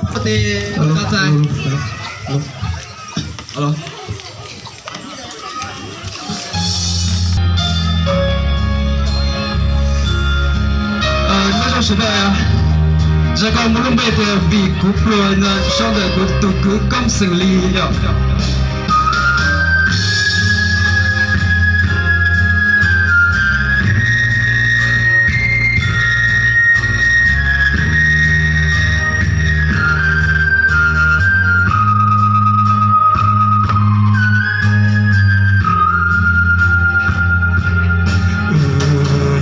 Tes, alo, alo. Nyob zoo sawv daws, zaj koj muaj lub npe tias Vim Kuv Pluag no, sau ntawm kuv tus kwv Koob Xeem Lis yom.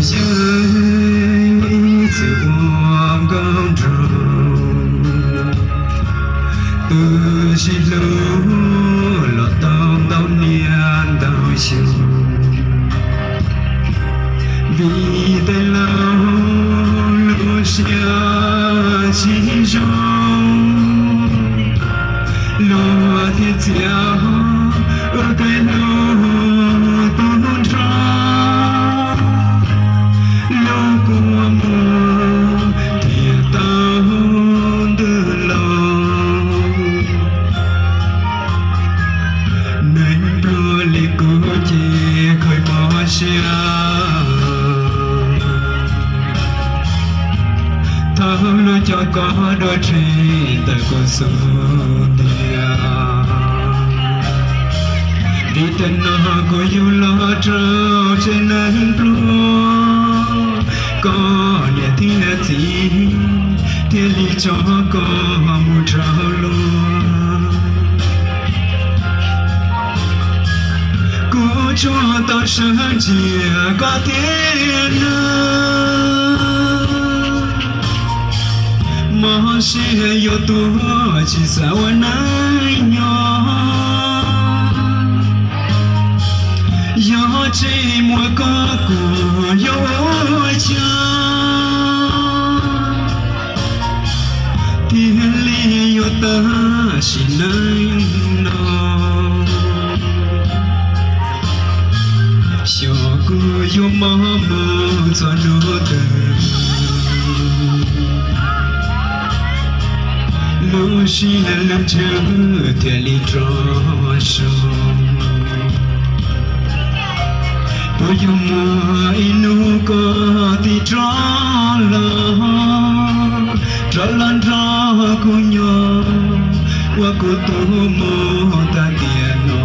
Yawg ib txwm ua nkauj nraug, twb sib hlub los tau ntau niaj ntau xyoo. Vim tej laus lub siab tsis zoo, luag thiaj txiav wb tej hlub tub nrog. Lub kua muag thiaj tau ntws los, neeg pluag li kuv ces khaws mob siab. Thaum lub cuab koj dua rhe ntawm kuv xub ntiag, vim tej no kuv yug los raug tsev neeg pluag, koj niam thiab txiv thiaj li tso koj mus rau luag. Kuv tsuas tau sawv ntsia koj tiag nawb, mob siab yuav tuag tsis xav ua neej nyob. Yog tsis muaj koj kuv yuav ua cas thiaj li yuav tag sim neej no. Xyov kuv yuav mob mus txog hnub twg, lub siab lub ntsws thiaj li rov zoo. Puas yuav muaj ib hnub koj thiaj rov los, rov los nrog kuv nyob ua kuv tus muam tag tiam no.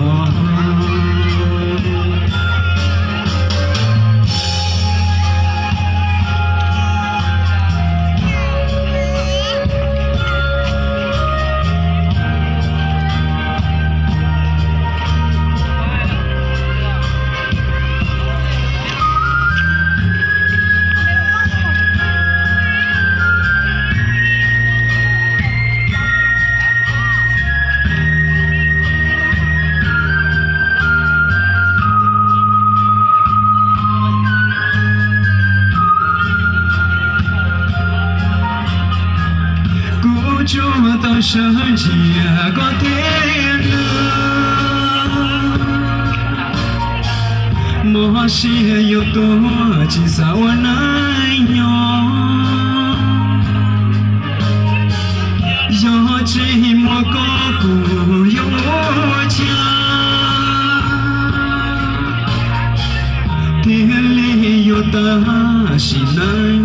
Kuv tsuas tau sawv ntsia koj tiag nawb, mob siab yuav tuag tsis xav ua neej nyob. Yog tsis muaj koj kuv yuav ua cas thiaj li yuav tag sim neej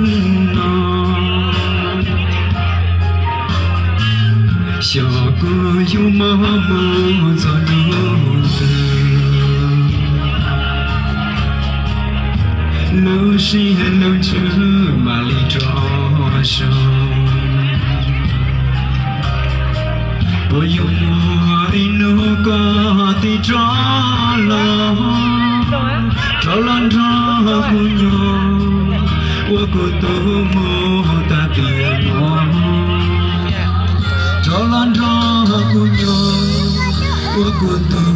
no. Xyov kuv yuav mob mus txog hnub twg, lub siab lub ntsws mam li rov zoo. Puas yuav muaj ib hnub koj thiaj rov los, rov los nrog kuv nyob ua kuv tus muam tag tiam no. Rov los nrog kuv nyob ua kuv tus